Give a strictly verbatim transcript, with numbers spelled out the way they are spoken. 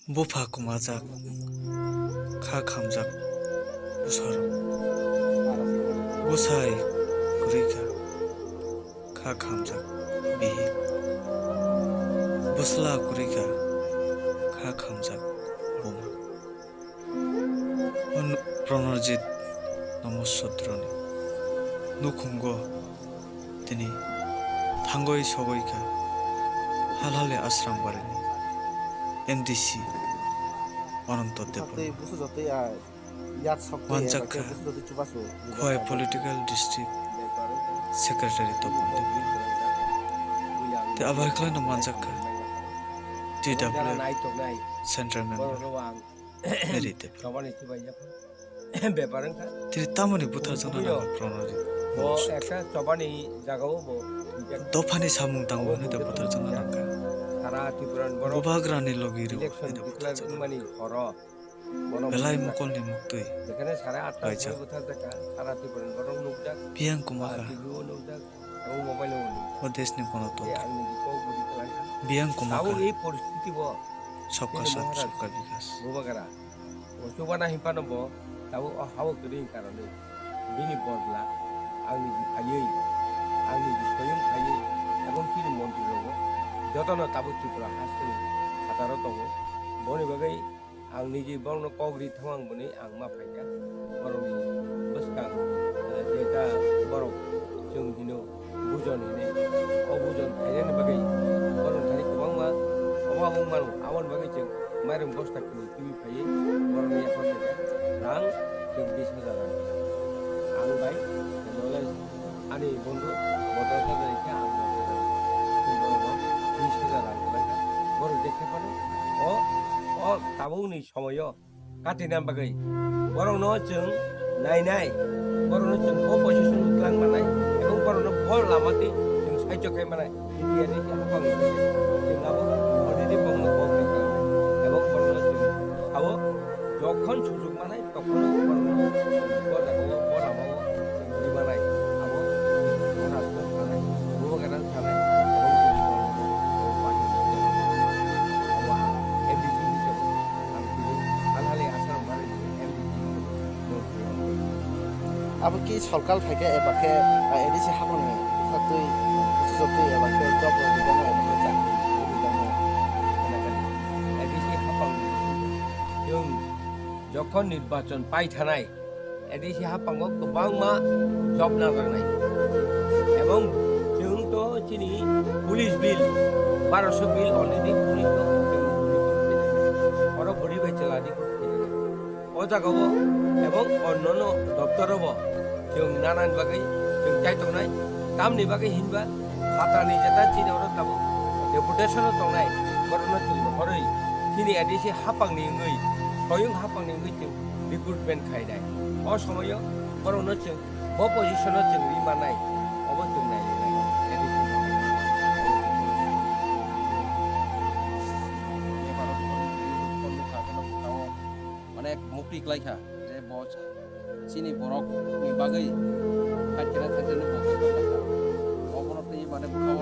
Bupha kwmajak, kha khamjak bwsarok. Bwsai kwrwi kha, kha khamjak bihik. Bwsla kwrwi kha, kha khamjak buma. Hwn Pranajit Namasudroni nukhungo tini thangwi sogwi kha Halhali Ashram barini M D C Ananto Debbarma. Manjak kha Khowai Political District Secretary Topon Debbarma. Tei abar khlaino manjak kha T W F Central Member. Neri Debbarma. Chobani chibai ya. Bepar wngkha. Tini tamoni butharjakna nango Pranajit? Bo ekta chobani jagao bo. Dophani samung tango hwnwi da butharjakna nangkha. Sara Tripura ni borok. Bubagrani logi rw hwnwi da butharjakna nangkha. Belai mokolni muktwi. Jekhane sara atta butharjakha, sara Tripura ni borok nukjak. Biyang kwmakha. T V o nukjak. Abo mobile o nukjak. O deshni kono tong. Biyang kwmakha. Abo ei poristiti bo. Sabka sath, sabka bikas. Bubagara. O chubana hinphano bo tabuk o hao kwrwi karonwi bini bodla ang niji phaiwi, ang niji soyung phaiwi, ebong chini montri rogo jotono tabuk Tripura hasteni phataro tongo. Boni bagwi ang niji borokno kok ri thangma ang boni ang ma phaikha. Borokni bwskang, eh, jeta borok chwng hino bujon hini. O bujon khainani bagwi borokni thani kwbangma obo obo wng mano. Aboni bagwi chwng mairum bosta kwrwi twiwi phaiwi borokni yaphang khe rang chwng bis hajar rang. Ang bai knowledge ani bondhu bo dos hajar khe ang dos hajar. Chwng borokno bis hajar rang kwlaikha. Borok je khe phano o, o tabukni somoio katina bagwi borokno chwng nainai, borokno chwng bo position twlang manai, ebong borokno bo lama twi chwng saichok khai manai. India ni haphang ni chwng abo already bongno kok ni khlai, ebong borokno chwng sao jokhon sujuk manai, tokhon borokno bo jaga o bo lama o chwng ri manai, abo chwng bo rajput manai, bo ganang sanai, ebong chwng bo party abo ang M D C hisabe. Ang tini halhali Assam barani M D C. Abo ki sorkar phaikhe eba khe, ah, A D C haphangni bwkhaktwi, bwsajwktwi eba khe job rok rijak eba khe chakri rijak. A D C haphangni chwng jokhon nirbachon pai thanai, A D C haphango kwbangma job najaknai. Ebong chwng to chini police bill, barosho bill already police no chwng oro bwrwi bai chwla di. O jagao ebong onnono doptorobo chwng nanani bagwi chwng chai tongnai. Tamni bagwi hinba phatani jeta chini oro tabuk deputation-o tongnai, borokno chwng rohorwi chini A D C haphangni wngwi, soyung haphangni wngwi chwng recruitment khainai. O somoio borokno chwng bo position-o chwng ri mannai, obo chwng nai rinai. Mane mukti klaikha je bo chini borok ni bagwi khaikena thaikhe bo. Obono twi mane bwkha